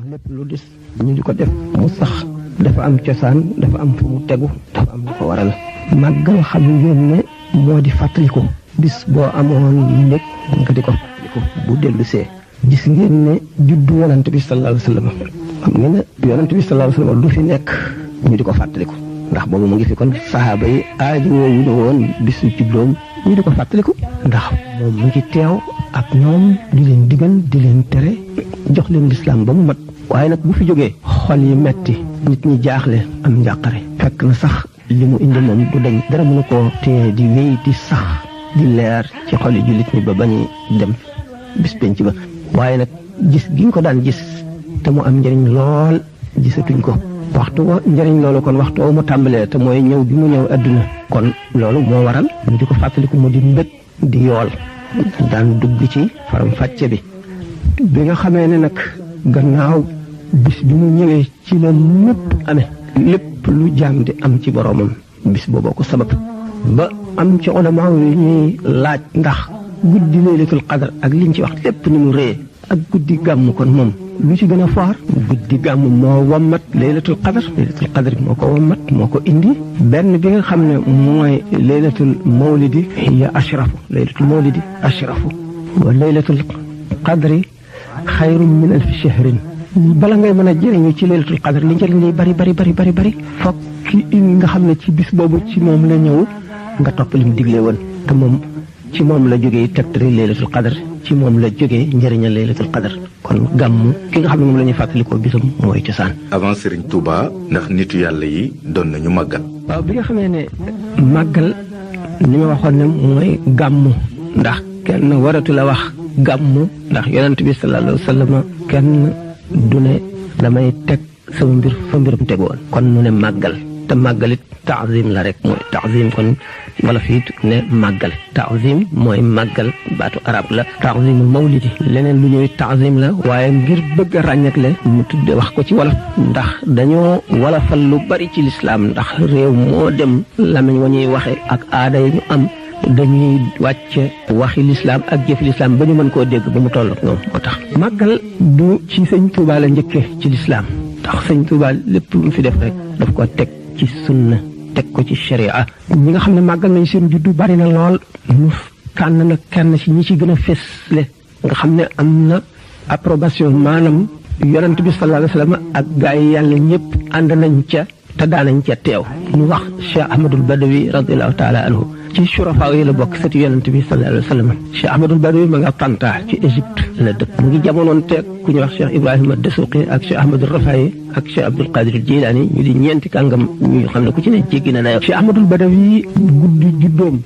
lépp lu dis ñu di ko def mu sax dafa am cosaan dafa am fu mu tegu dafa am lu ko waral màggal xam ngeen ne moo di fàttaliku bis boo amoon nekk nga di ko fàttaliku bu dellu see gis ngeen ne juddu yonent bi sallallahu alayhi wasallam xam ngeen ne yonent bi sallallahu alayhi wasallam du fi nekk ñu di ko fàttaliku ndax boobu mu ngi fi kon saxaaba yi aaji woowu ñu woon bisu juddoom ñu di ko fàttaliku ndax moom mu ngi teew ak ñoom di leen digal di leen tere jox leen lislaam ba mu mat waaye nag bu fi jógee xol yi metti nit ñi jaaxle am njàqare fekk na sax li mu indi moom du dañ dara mënu koo téye di wéy di sax di leer ci xol yi jullit ñi ba bañuy dem bis penc ba waaye nag gis gi ñu ko daan gis te mu am njëriñ lool gisatuñ ko waxtu wa njëriñ loolu kon waxtu wa mu tàmbalee te mooy ñëw bi mu ñëw adduna kon loolu moo waral ñu di ko fàttaliku mu di mbég di yool daan dugg ci faram fàcce bi nga xamee ne nag gannaaw bis bi mu ñëwee ci la lépp amee lépp lu jaam di am ci boroomam bis booboo ko sabab ba am ci ulama yi ñuy laaj ndax guddi laylatul qadr ak liñ ci wax lépp ni mu rëy ak guddi gàmm kon moom lu ci gën a foor guddi gàmm moo wammat laylatul qadr moo ko wammat moo ko indi benn bi nga xam ne mooy laylatul mawlidi hiya ashrafu laylatul mawlidi ashrafu wa laylatul qadri xayrun min alfi shahrin bala ngay mën a jëriñu ci laylatul qadr li njëriñ li bari fokk nga xam ne ci bis boobu ci moom la ñëw nga topp li mu digle woon te moom ci moom la jógee tegtari laylatul qadr ci moom la jógee njëriñal laylatul qadr kon gàmm ki nga xam ne moom la ñuy fàttalikoo bisam mooy cosaan. avant Serigne Touba ndax nitu yàlla yi doon nañu màggal. waaw bi nga xamee ne màggal ni ma waxoon ne mooy gàmm ndax kenn waratu la wax gàmm ndax yonent bi sallallahu alayhi wa sallam kenn du ne damay teg sama mbir fa mbiram tegoon kon nu ne màggal te màggalit taazim la rek mooy taazim kon wala fiit ne màggal taazim mooy màggal baatu arab la taazimul mawlidi leneen lu ñuy taazim la waaye ngir bëgg a ràññeekle mu tudde wax ko ci wolof ndax dañoo wolofal lu bari ci lislaam ndax réew moo dem lamiñ wa ñuy waxe ak aada yi ñu am dañuy wàcce waxi lislaam ak jëfi lislaam ba ñu mën koo dégg ba mu toll ak ñoom moo tax màggal du ci sëñ Tuubaa la njëkke ci lislaam ndax sëñ Tuubaa lépp lu mu fi def rek daf ko teg ci sunna teg ko ci sharia ñi nga xam ne màggal nañ seen juddu bari na lool ñu tànn na kenn ci ñi ci gën a fésle nga xam ne am na approbation maanaam yonent bi sallallahu alayhi wasallam ak gaa yi yàlla ñëpp ànd nañ ca te daanañ ca teew ñu wax Cheikh Ahmadul Badawi radiallahu taala anhu ci surafaa yi la bokk sëti yonent bi sallallahu alayhi wasallam Cheikh Ahmadul Badawi ma nga Tanta ci Égypte la dëkk mu ngi jamonoon teeg ku ñuy wax Cheikh Ibrahima Dasuqi ak Cheikh Ahmadul Rafayi ak Cheikh Abdul Qadir Jilaani ñu di ñeenti kàngam ñu xam ne ku ci ne jéggi na dayo Cheikh Ahmadul Badawi guddi juddoom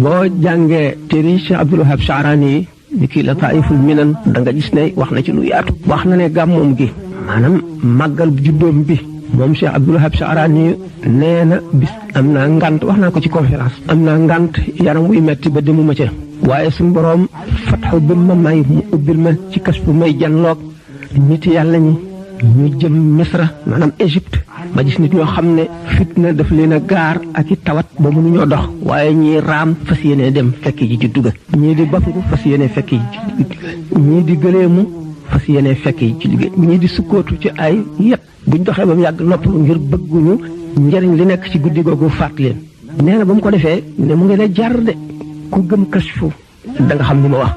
boo jàngee téere Cheikh Abdul Wahab Sha'rani yi ni kii la Taiful Minan da nga gis ne wax na ci lu yaatu wax na ne gàmmoom gi maanaam màggal juddoom bi moom Cheikh Abdul Wahab Sha'rani nee na bis am naa ngant wax naa ko ci conférence am naa ngant yaram wuy metti ba demuma ca waaye suñu boroom fatxu bi ma may mu ubbil ma ci kas bu may janloog nit yàlla ñi ñu jëm Misra maanaam Égypte ba gis nit ñoo xam ne fitna daf leen a gaar ak i tawat ba mënuñoo dox waaye ñii raam fas yéene dem fekk ji juddu ga ñii di bafangu fas yéene fekk ji ñii di gëleemu fas yéene fekk yi ci liggéey ñii di sukkootu ci ay yet buñ doxee ba mu yàgg noppalu ngir bëgguñu njëriñ li nekk ci guddi googu faat leen nee na ba mu ko defee ne mu ngi lay jar de ku gëm kashfu da nga xam ni ma wax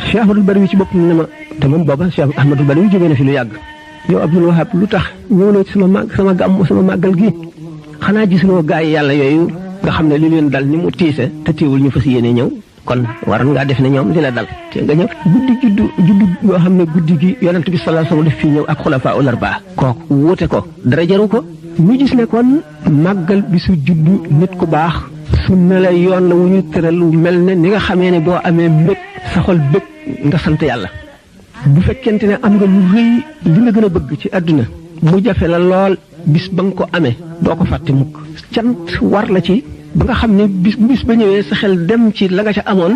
Cheikh Ahmadul Badawi ci bopp ne ma te moom booba Cheikh Ahmadul Badawi jógee na fi lu yàgg yow Abdul Wahab lu tax ñëwloo ci sama gàmm sama màggal gi xanaa gisuloo gaa yi yàlla yooyu nga xam ne li leen dal ni mu tiise te teewul ñu fas yéene ñëw kon waroon ngaa def ne ñoom li la dal te nga ñëw juddu yoo xam ne guddi gi yonent bi sallallahu alayhi wasallam def fii ñëw ak xulafaa ul arbaa kooku wuute ko dara jaru ko ñu gis ne kon màggal bi su juddu nit ku baax sunna la yoon la wu ñu tëral lu mel ne ni nga xamee ne boo amee mbég sa xol bég nga sant yàlla bu fekkente ne am nga lu rëy li nga gën a bëgg ci àdduna mu jafe la lool bis ba nga ko amee doo ko fàtte mukk cant war la ci ba nga xam ne bis ba ñëwee sa xel dem ci la nga ca amoon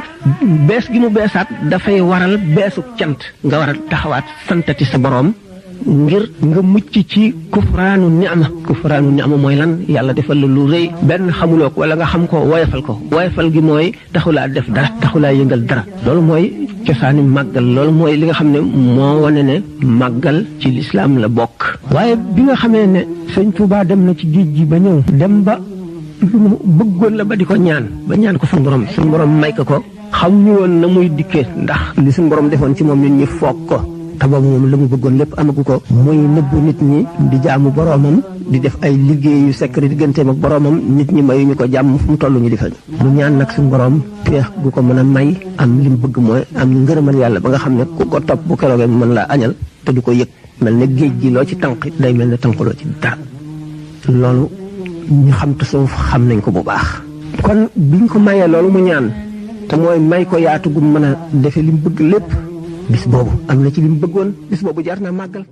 bees gi mu beesaat dafay waral beesu cant nga war a taxawaat santati sa boroom ngir nga mucc ci kufraanu ni'ma mooy lan yàlla defal la lu rëy benn xamuloo ko wala nga xam ko woyofal gi mooy taxulaa def dara taxulaa yëngal dara loolu mooy cosaani màggal loolu mooy li nga xam ne moo wane ne màggal ci lislaam la bokk waaye bi nga xamee ne sëñ Tuubaa dem na ci géej gi ba ñëw dem ba lu mu bëggoon la ba di ko ñaan ko suñu borom may ko xam ñu woon na muy dikkee ndax li suñu borom defoon ci moom nit ñi foog ko te boobu moom la mu bëggoon lépp amagu ko muy nëbbu nit ñi di jaamu boroomam di def ay liggéey yu secret digganteem ak boroomam nit ñi mayuñu ko jàmm fu mu toll ñu di fañ mu ñaan nag suñu borom peex gu ko mën a may am li mu bëgg mooy am ngërëmal yàlla ba nga xam ne ku ko topp bu keroogee mu mën laa añal te du ko yëg mel ne géej gi loo ci tànq day mel ne tànqloo ci dara loolu ñu xam te suuf xam nañ ko bu baax kon biñ ko mayee loolu mu ñaan te mooy may ko yaatu gu mën a defe li mu bëgg lépp bis boobu am na ci li mu bëggoon bis boobu jar naa màggal